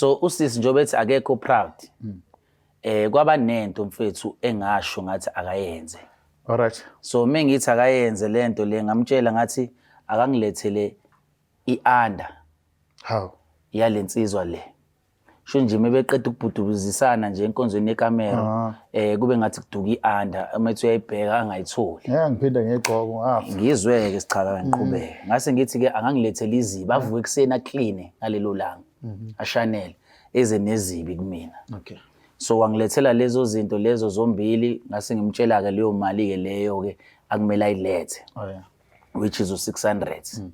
So usisi njengoba ethi akekho proud, kwaba nento mfethu engasho ngathi akayenze. All right. So mengithi akayenze lento le, ngamtshela ngathi akangilethele i-under How? yalensizwa le. Sho nje mebeqeda ukubhudubuzisana nje enkonzweni yekamero, kube ngathi kuduka i-under, uma ethi uyayibheka angayitholi. Ngeke ngiphinde ngiyigqoke ngafa. Ngizwe-ke sichaka ngiqhubeke. Ngase ngithi-ke akangilethele izibi, avuke ekuseni akline ngalelo langa, ashanele, eze nezibi kumina. Okay. So wangilethela lezo zinto lezo zombili, ngase ngimtshela-ke leyo mali-ke leyo-ke akumele ayilethe. Oh yeah. Which is u-600.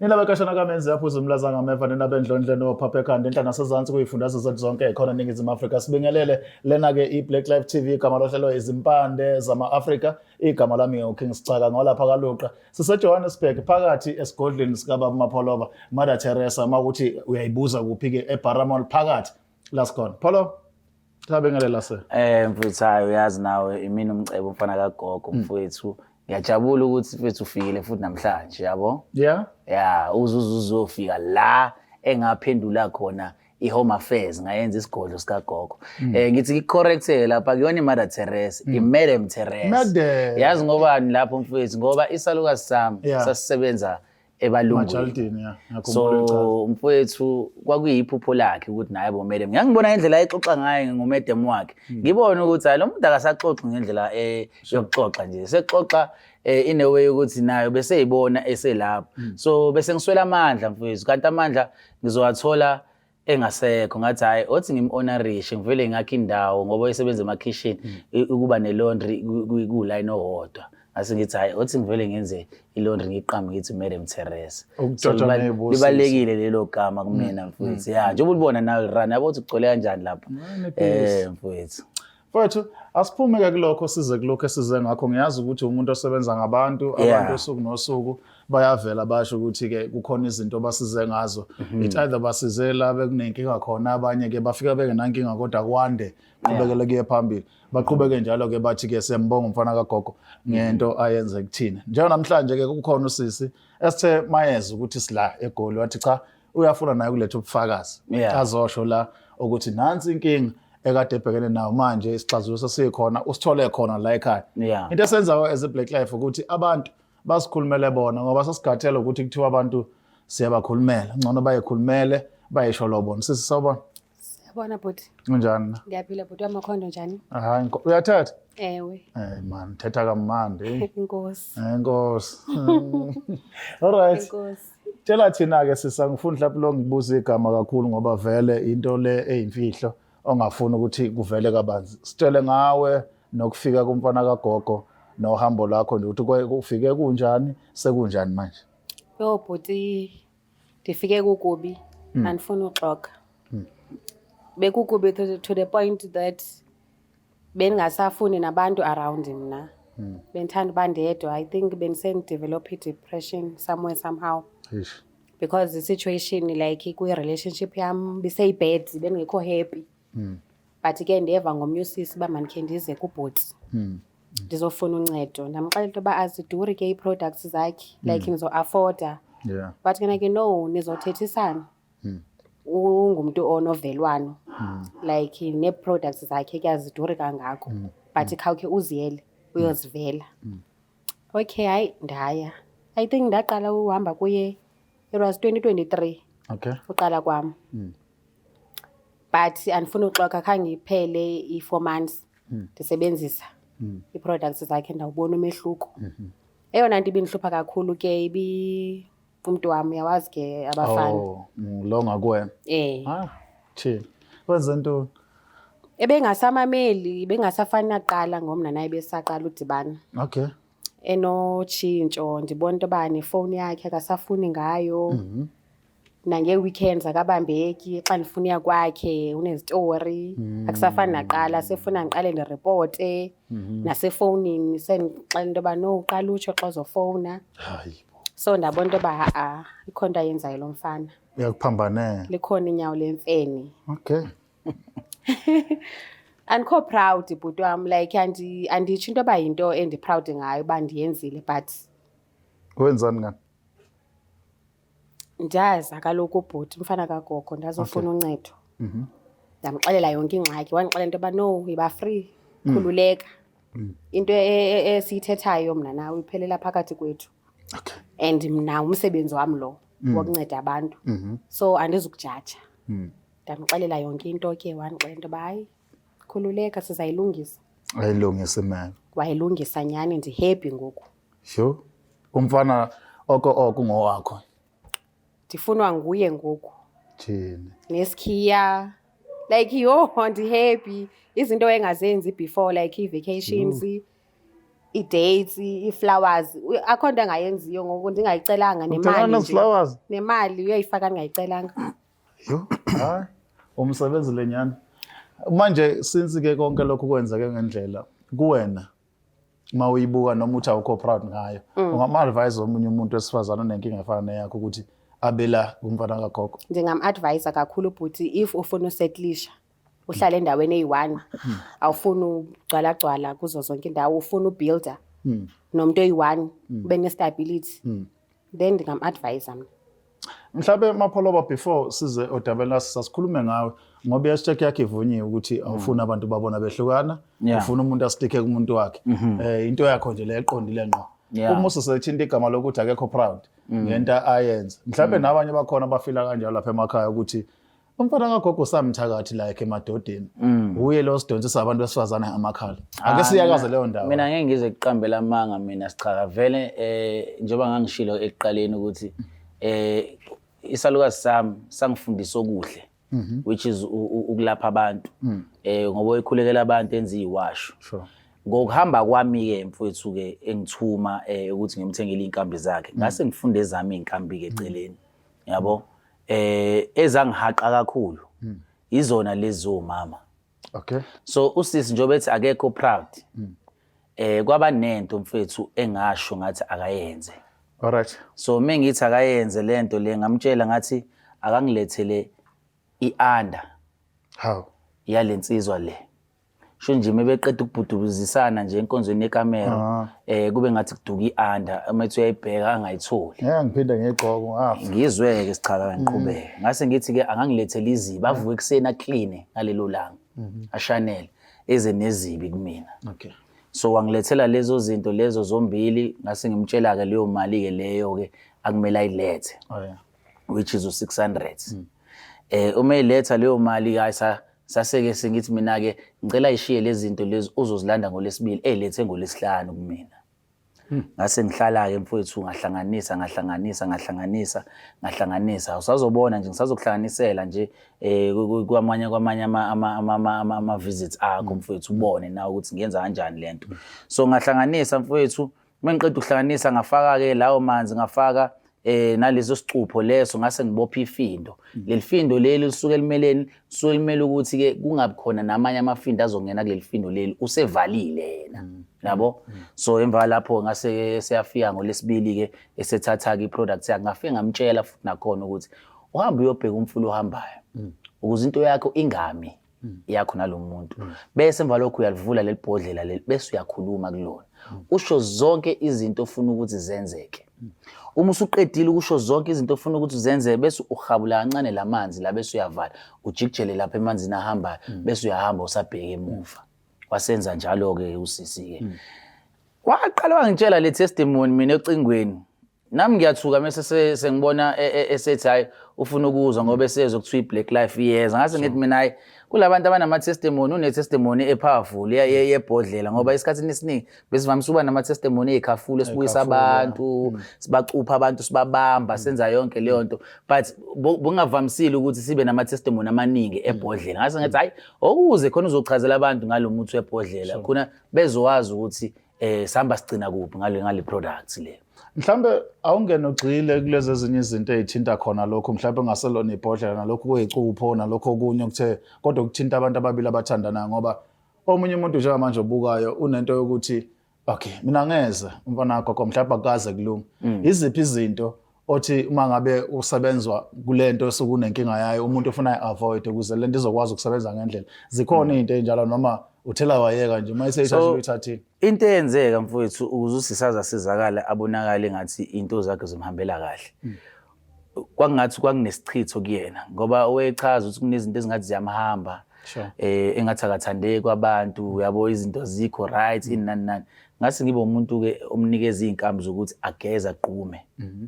Nina bekashana kamenzi aphuza umlaza ngameva, nina bendlondle nophapha ekhanda enhla nasezansi kuyifundazwe zethu zonke ekhona eNingizimu Afrika. Sibingelele lena-ke i-Black Life TV, igama lohlelo izimpande zama-Afrika, igama lami ngingu-King Sicaka ngolapha kaLuqa. SiseJohannesburg phakathi esigodlweni sikababa Mapholoba, Mother Teresa, uma ukuthi uyayibuza kuphi-ke eBaramall phakathi la sikhona. Pholo, sabingelela se. Mfethu, hayi uyazi nawe imina umcebo umfana kagogo mfethu. Ngiyajabula ukuthi mfethu ufikile futhi namhlanje, yabo? Yeah. Yeah, uzuze uzofika la engaphendula khona i-Home Affairs, ngayenza isigodlo sikagogo. Ngithi ngicorrecte lapha, kuyona i-Mother Teresa, i-Madam Teresa. Madam. Yazi ngobani lapho mfethu, ngoba isalukazi sami sasisebenza ebalungwini. Majaldini, yeah. Ngiyakhumbula So ichaza. mfethu kwakuyiphupho lakhe ukuthi naye abe umadam. Ngiyangibona indlela ayexoxa ngayo ngomadam wakhe. Ngibone ukuthi hayi lo muntu akasaxoxi ngendlela yokuxoxa nje. Sexoxa in a way ukuthi nayo bese eyibona eselapho. So bese ngiswela amandla mfethu, kanti amandla ngizowathola engasekho. Ngathi hayi othi ngim-honorishe ngivele ngakhe indawo ngoba esebenza emakhishini, ukuba ne-laundry ku-line owodwa. Ngase ngithi hayi othi ngivele ngenze i-laundry ngiqambe ngithi Madam Teresa. So Ukutshotshwa ney'busiso. libalulekile lelo gama kumina mfowethu. Ya, njengoba ulibona nawe lirun, yabo ukuthi kugcwele kanjani lapha. Nepisi. Mfowethu. Mfowethu, asiphume-ke kulokho size kulokho esize ngakho. Ngiyazi ukuthi umuntu osebenza ngabantu, abantu usuku nosuku bayavela basho ukuthi-ke kukhona izinto abasize ngazo. It either basize la bekunenkinga khona, abanye-ke bafika bengenankinga kodwa kwande, qhubekele kuye phambili. Baqhubeke njalo-ke bathi-ke siyambonga umfana kagogo ngento ayenze kuthina. Njenganamhlanje-ke kukhona usisi esithe mayeza ukuthi sila eGoli, wathi cha uyafuna naye ukuletha ubufakazi. Azosho la ukuthi nansi inkinga ekade ebhekene nayo manje, isixazululo sesikhona, usithole khona la ekhaya. Into esenzayo as a Black Life ukuthi abantu basikhulumele bona, ngoba sesigathele ukuthi kuthiwa abantu siyabakhulumela, ngcono bayikhulumele bayisho lo bona. Sisi sawubona. Siyabona bhuti. Unjani? Ngiyaphila bhuti, wamakhondo njani? Hayi, uyathetha? Ewe. Man, thetha kamnandi. Inkosi. Inkosi. All right. Inkosi. Tshela thina ke sisa, ngifuna mhlawumbe lo ngibuza igama kakhulu ngoba vele into le eyimfihlo ongafuni ukuthi kuvele kabanzi. Sitshele ngawe nokufika kumfana kagogo nohambo lwakho nje ukuthi kufike kunjani, sekunjani manje? Yo bhuti, ndifike kukubi, andifuni uxoka. Bekukubi to the point that bengingasafuni nabantu around mna. Bendithanda uba ndedwa. I think bendisendidevelop i-depression somewhere somehow. Eish. Because the situation like kwi-relationship yam biseyibad, bendingekho happy. But ke ndeva ngomnye usisi uba mandikhe ndize kubhuti. Ndizofuna uncedo. Ndamxelela into yoba aziduri ke ii-products zakhe, like ndizo-afforda. But ke ke no, nizothethisana. Ungumntu onovelwano. Like nee-products zakhe ke aziduri kangako. But khawukhe uziyele, uyozivela. Okay, hayi ndaya. I think ndaqala uhamba kuye, it was 2023. Uqala kwam. But andifuni uxoka, khange iphele i-4 months ndisebenzisa ii-products zakhe, ndawubona umehluko. Eyona nto ibindihlupha kakhulu ke ibi umntu wam, uyawazi ke abafana. Oh, lo ngakuwena. Thini? Wenze ntoni? Ebengasamameli, bengasafani naqala ngomna naye besaqala udibana. Enotshintsho, ndibona into yoba nefowuni yakhe akasafuni ngayo. Nange-weekends akabambeki, xa ndifuna uya kwakhe unezitori. Akusafani naqala, sefuna ndiqale ndiripote. Nasefowunini sendixela into yoba no, uqala utsho xa uzofowuna. Hayi bo. So ndabona into yoba ha-a, ikhona into ayenzayo lo mfana. Uyakuphambanela. Likhona inyawo lemfene. Andikho proud, bhuti wam, like anditsho into yoba yinto endi-proud ngayo uba ndiyenzile, but Wenzani ngani? Ndiyaza kaloku ubhuti, umfana kagogo, ndazofuna uncedo. Ndamxelela yonke ingxaki, wandixelela into yoba no, yiba free, khululeka. Into esiyithethayo mna nawe iphelela phakathi kwethu. And mna umsebenzi wam lo wokunceda abantu. So andizukujaja. Ndamxelela yonke into ke, wandixelela into yoba hayi, khululeka, sizayilungisa. Ayilungise imeko. Wayilungisa nyhani, ndi-happy ngoku. Sure. Umfana oko oko ngowakho. Ndifunwa nguye ngoku. Thini? Nesikhiya. Like yho, ndi-happy. Izinto engazenzi before, like ii-vacations, ii-dates, ii-flowers. Akho nto engayenziyo ngoku ndingayicelanga, Uthengana nemali nje. flowers. Nemali uyoyifaka ndingayicelanga. Yho, hayi. Umsebenzile nyani. Manje since ke konke lokhu kwenzeke ngendlela kuwena, uma uyibuka noma uthi awukho proud ngayo, ungam-advise omunye umuntu wesifazane onenkinga efana neyakho ukuthi abe la kumfana kagogo? Ndingam-advisa kakhulu bhuti, if ufuna usetlisha, uhlale endaweni eyi-one, awufuni ugcwalagcwala kuzo zonke indawo, ufuna u-builda nomuntu oyi-one, ube ne-stability, then ndingam-advisa mna. Mhlawumbe Mapholoba, before size odabeni lasi, sasikhulume ngawe ngoba i-hashtag yakhe ivunyiwe ukuthi awufuni abantu babona behlukana, ufuna umuntu a-sticke kumuntu wakhe. Into yakho nje le eqondile ngqo. Uma ususethinta igama lokuthi akekho proud ngento ayenza, mhlawumbe nabanye bakhona abafila kanjalo lapha emakhaya ukuthi umfana kagogo samthakathi like emadodeni, uye lo sidonsisa abantu besifazane amakhala. Ake siyakaze leyo ndawo. Mina ngeke ngize kuqambela amanga mina, sichaka vele, njengoba ngangishilo ekuqaleni ukuthi isalukazi sami sangifundisa okuhle, which is ukulapha abantu, ngoba ekhulekela abantu, enza iwasho. Ngokuhamba kwami ke mfowethu ke, engithuma ukuthi ngimthengele inkambi zakhe, ngase ngifunde ezami inkambi ke eceleni, yabo, ezangihaqa kakhulu izona lezi zomama. So usisi njengoba ethi akekho proud, kwaba nento mfethu engasho ngathi akayenze. All right. So mengithi akayenze lento le, ngamtshela ngathi akangilethele i-under How? yalensizwa le. Sho nje mebeqeda ukubhudubuzisana nje enkonzweni yekamero, kube ngathi kuduka i-under, uma ethi uyayibheka angayitholi. Ngeke ngiphinde ngiyigqoke ngafa. Ngizwe-ke sichaka, ngiqhubeke, ngase ngithi-ke angangilethela izibi, avuke ekuseni akline ngalelo langa, ashanele, eze nezibi kumina. So wangilethela lezo zinto lezo zombili, ngase ngimtshela-ke leyo mali-ke leyo-ke akumele ayilethe, which is u-600. Uma eyiletha leyo mali, hayi, saseke sengithi mina-ke ngicela ishiye lezi zinto lezi, uzozilanda ngolesibili, eyilethe ngolesihlanu kumina. Ngase ngihlala-ke mfowethu, ngahlanganisa, ngahlanganisa, ngahlanganisa, ngahlanganisa. Usazobona nje, ngisazokuhlanganisela nje kwamanye ama-visits akho mfowethu, ubone nawe ukuthi ngiyenza kanjani lento. So ngahlanganisa mfowethu, uma ngiqeda ukuhlanganisa ngafaka-ke lawo manzi, ngafaka naleso sicupho leso, ngase ngibopha ifindo. Leli findo leli lisuke limeleni? Lisuke limele ukuthi ke kungabi khona namanye amafindo azongena kuleli findo leli usevalile yena, yabo. So emva lapho ngase seyafika ngolesibili ke, esethatha ke i-product yakhe. Ngafike ngamtshela futhi nakhona ukuthi uhambe uyobheka umfula ohambayo ukuze into yakho ingami yakho nalomuntu, bese emva lokho uyalivula leli bhodlela leli, bese uyakhuluma kulona, usho zonke izinto ofuna ukuthi zenzeke. Uma usuqedile ukusho zonke izinto ofuna ukuthi zenzeke, bese uhabula kancane lamanzi la, bese uyavala, ujikijele lapha emanzini ahambayo, bese uyahamba usabheka emuva. Wasenza njalo-ke usisi-ke, waqala wangitshela le testimony mina ocingweni. Nami ngiyathuka mase sengibona esethi hayi, ufuna ukuzwa ngoba esezwe kuthiwa i-Black Life iyeza. Ngase ngithi mina hayi, kulabantu abanama-testimony, une-testimony e-powerful yebhodlela, ngoba esikhathini esiningi besivamise ukuba nama-testimony ey'khafula, esibuyisa abantu, sibacupha abantu, sibabamba, senza yonke leyo nto, but bungavamisile ukuthi sibe nama-testimony amaningi ebhodlela. Ngase ngithi hayi, okuze khona uzochazela abantu ngalo muthi webhodlela, khona bezowazi ukuthi sihamba sigcina kuphi ngale product le. Mhlambe awungene ugxile kulezi ezinye izinto ey'thinta khona lokho, mhlambe ungaselona ibhodlela nalokhu kuyicupho nalokho okunye okuthe, kodwa ukuthinta abantu ababili abathandanayo, ngoba omunye umuntu njengamanje obukayo unento yokuthi okay, mina ngeze umfana kagogo mhlawumbe akukaze kulunga. Iziphi izinto Othi uma ngabe usebenzwa kulento osukunenkinga yayo, umuntu ofuna i-avoid ukuze lento izokwazi ukusebenza ngendlela. Zikhona izinto ey'njalo noma uthela wayeka nje uma eseyithathile uyithathile? Into eyenzeka, mfowethu, ukuze usisaza sizakala abonakale ngathi into zakhe zimhambela kahle, kwakungathi kwakunesichitho kuyena, ngoba owechaza ukuthi kunezinto ezingathi ziyamhamba, engathi akathandeki kwabantu, yabo, izinto azikho right, ini nani nani. Ngase ngibe umuntu ke omnikeza izinkambi zokuthi ageze, agqume,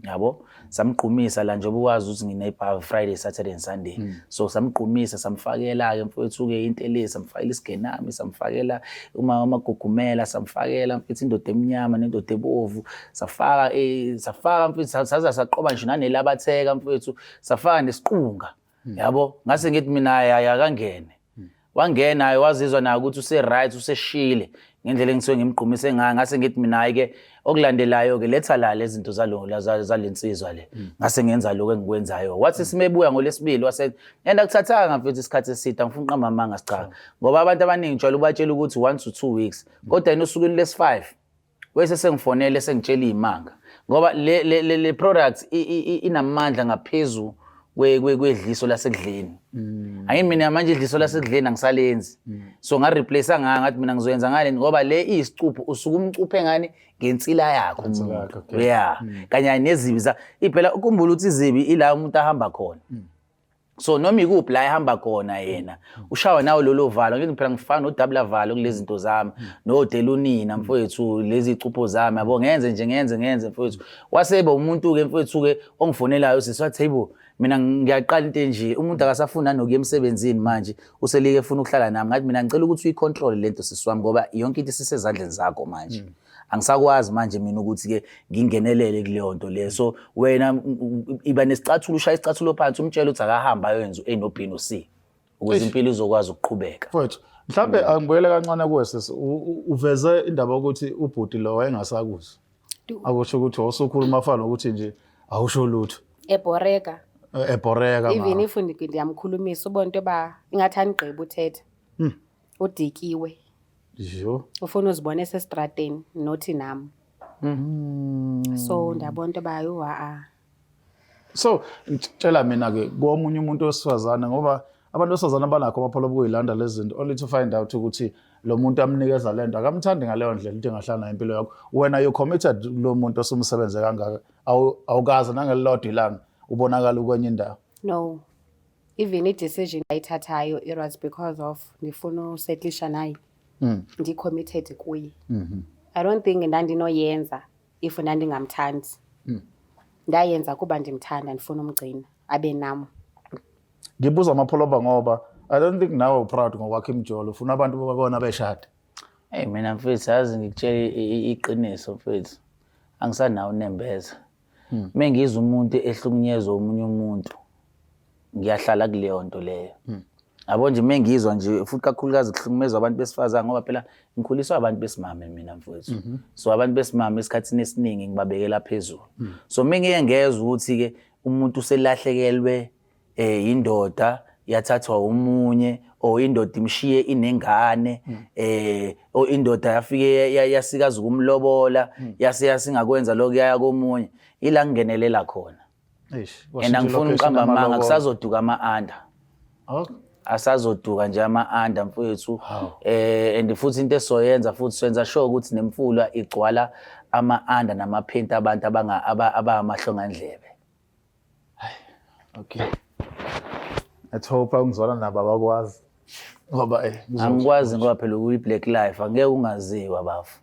yabo. Samgqumisa la, njengoba ukwazi ukuthi ngine Friday, Saturday and Sunday. So samgqumisa, samfakela ke, mfowethu ke, into le, samfakela isigenami, samfakela uma amagugumela, samfakela, mfethu, indoda emnyama nendoda ebovu, safaka safaka, mfethu, saza saqoba nje nanelabatheka, mfethu, safaka nesiqunga, yabo. Ngase ngithi mina, hayi, akangene. Wangena, hayi, wazizwa naye ukuthi use-right, useshile ngendlela engisuke ngimgqumise ngayo. Ngase ngithi mina, hhayi-ke, okulandelayo-ke letha la lezi zinto zalensizwa le. Ngase ngenza lokho engikwenzayo. Wathi simebuya ngolwesibili wase and akuthathanga, mfethu, isikhathi eside. Angifuni uqamba amanga, sicha, ngoba abantu abaningi jwayele ubatshela ukuthi 1 to 2 weeks, kodwa yena osukwini lesi-5 wese sengifonele sengitshela iy'manga, ngoba le product inamandla ngaphezu kwedliso lasekudleni. Angithi mina manje idliso lasekudleni angisalenzi, so nga-replace ngayo, ngathi mina ngizoyenza ngale, ngoba le iyisicupho, usuke umcuphe ngani? Ngensila yakho Ngensila umuntu. Yakho, okay. Yeah, kanye nezibi za iphela. Ukhumbula ukuthi izibi ila umuntu ahamba khona, so noma ikuphi la ehamba khona yena ushawa nawe lolo valo. Ngithi phela ngifana nodabula valo kulezi zinto zami nodelunina, mfowethu, lezi icupho zami, yabo. Ngenze nje, ngenze, mfowethu. Waseba umuntu-ke, mfowethu-ke, ongifonelayo usisi, wathi, "Hayibo, mina ngiyaqala into enje, umuntu akasafuni nanokuya emsebenzini manje, uselike efuna ukuhlala nami." Ngathi mina, "Ngicela ukuthi uyi-control lento, sisi wami, ngoba yonke into isisezandleni zakho manje. Angisakwazi manje mina ukuthi-ke ngingenelele kuleyo nto leyo. So wena iba nesicathulo, ushaya isicathulo phansi, umtshele ukuthi akahambe ayoyenza u-A no-B no-C ukuze impilo izokwazi ukuqhubeka." Mfowethu, mhlambe angibuyele kancane kuwe, sisi. Uveze indaba yokuthi ubhuti lo wayengasakuzwa. Akusho ukuthi wawusukhuluma afana nokuthi nje awusho lutho. Ebhoreka. Ebhoreka. Even ma. if ndiyamkhulumisa, ubona into yoba ingathi andigqiba uthetha, udikiwe. Jo. Ufuna uzibona esestrateni nothi nam. So ndabona into yoba, yho, ha-a. So tshela mina ke komunye umuntu wesifazane, ngoba abantu besifazane banakho amapholo okuyilanda lezi zinto only to find out ukuthi lo muntu amnikeza lento akamthandi ngaleyo ndlela into engahlala nayo impilo yakho. Wena, you committed kulo muntu osumsebenze kangaka, awukaze nangelilodwa ilanga ubonakala ukwenye indawo? No, even i-decision ayithathayo, it was because of ndifuna usetlisha naye, ndi-committed kuye. I don't think ndandinoyenza if ndandingamthandi. Ndayenza kuba ndimthanda, ndifuna umgcina abe nam. Ngibuza amapholoba ngoba I don't think nawe u-proud ngokwakho imijolo, ufuna abantu babona beshada. Hey mina, mfethu, yazi ngikutshela iqiniso, mfethu, angisanawo unembeza. Uma ngizwa umuntu ehlukunyezwa omunye umuntu, ngiyahlala kuleyo nto leyo, yabo nje. Uma ngizwa nje, futhi kakhulukazi kuhlukumezwa abantu besifazane, ngoba phela ngikhuliswa abantu besimame mina, mfowethu. So abantu besimame esikhathini esiningi ngibabekela phezulu. So uma ngike ngezwa ukuthi-ke umuntu uselahlekelwe indoda, yathathwa omunye, or indoda imshiye inengane, or indoda yafike yasikaza ukumlobola, yase yasingakwenza lokho, yaya komunye, ila ngingenelela khona. Eish. And angifuni ukuqamba amanga, kusazoduka ama-under. Oh. Asazoduka nje ama-under, mfowethu. Hawu. And futhi into esizoyenza futhi, senza sure ukuthi nemfula igcwala ama-under namaphenti abantu abangamahlongandlebe. Okay. Let's hope angizwana nabo abakwazi. Ngoba Angikwazi, ngoba phela ukuyi-black life angeke ungaziwa, bafu.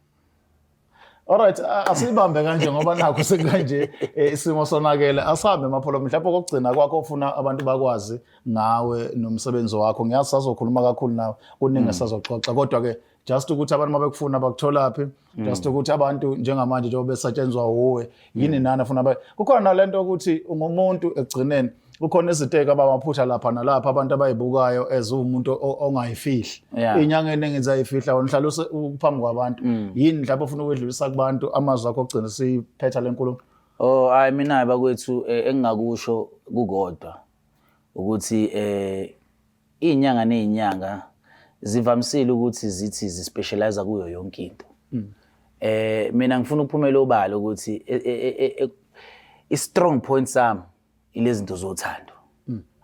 Alright, asibambe kanje ngoba nakho sekanje isimo sonakele. Asihambe, Mapholo, mhlawumbe kokugcina kwakho ufuna abantu bakwazi ngawe nomsebenzi wakho. Ngiyazi sazokhuluma kakhulu nawe, kuningi sazoxoxa, kodwa ke just ukuthi abantu mabekufuna bakutholaphi, just ukuthi abantu njengamanje njengoba besetshenzwa wuwe, yini nani afuna kukhona nalento ukuthi ungumuntu ekugcineni, kukhona iziteka abamaphutha lapha nalapha abantu abayibukayo as umuntu ongayifihli. Inyanga eningi zayifihla, wena uhlala uphambi kwabantu. Yini mhlawumbe ofuna ukwedlulisa kubantu, amazwi akho okugcina siphetha le nkulumo? Oh hayi, mina bakwethu, engingakusho kukodwa ukuthi izinyanga nezinyanga zivamisile ukuthi zithi zi-specialize kuyo yonke into. Mina ngifuna ukuphumela obala ukuthi I-strong point sami ilezi zinto zothando,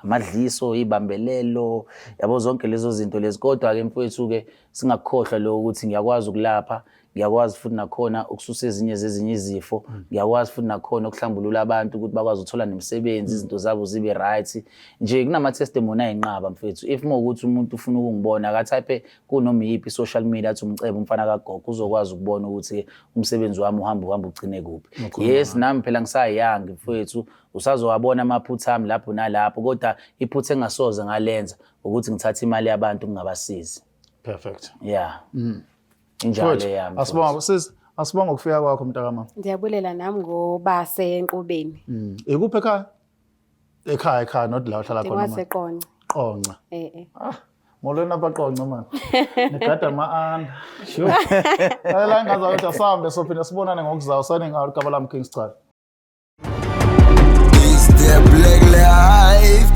amadliso, ibambelelo, yabo, zonke lezo zinto lezi. Kodwa-ke mfowethu-ke, singakukhohlwa lokho ukuthi ngiyakwazi ukulapha, ngiyakwazi futhi nakhona ukususa ezinye zezinye izifo, ngiyakwazi futhi nakhona ukuhlambulula abantu ukuthi bakwazi ukuthola nemisebenzi, izinto zabo zibe right nje. Kunama-testimony ayinqaba, mfethu. If uma ukuthi umuntu ufuna ukungibona, akathayiphe kunoma iyiphi i-social media, athi "Umcebo umfana kagogo", uzokwazi ukubona ukuthi umsebenzi wami uhamba uhamba ugcine kuphi. Yes, nami phela ngisayi-young, mfowethu, usazowabona amaphutha ami lapho nalapho, kodwa iphutha engasoze ngalenza ukuthi ngithathe imali yabantu kungabasizi. Perfect. Yeah, injalo Mfowethu, yami. asibonga sis, asibonga ukufika kwakho, mntakamama. Ndiyabulela nami ngoba senkqubeni. Ikuphi ekhaya? Ekhaya ekhaya, not la uhlala khona manje. NdingwaseQonce. Qonce. Eh. Ah, molweni abaqonce man. Nigada ama-anda. Sure. Lalela ingaza ukuthi asambe, sophinde sibonane ngokuzayo. Signing out, Kabalam King Star. It's the black life.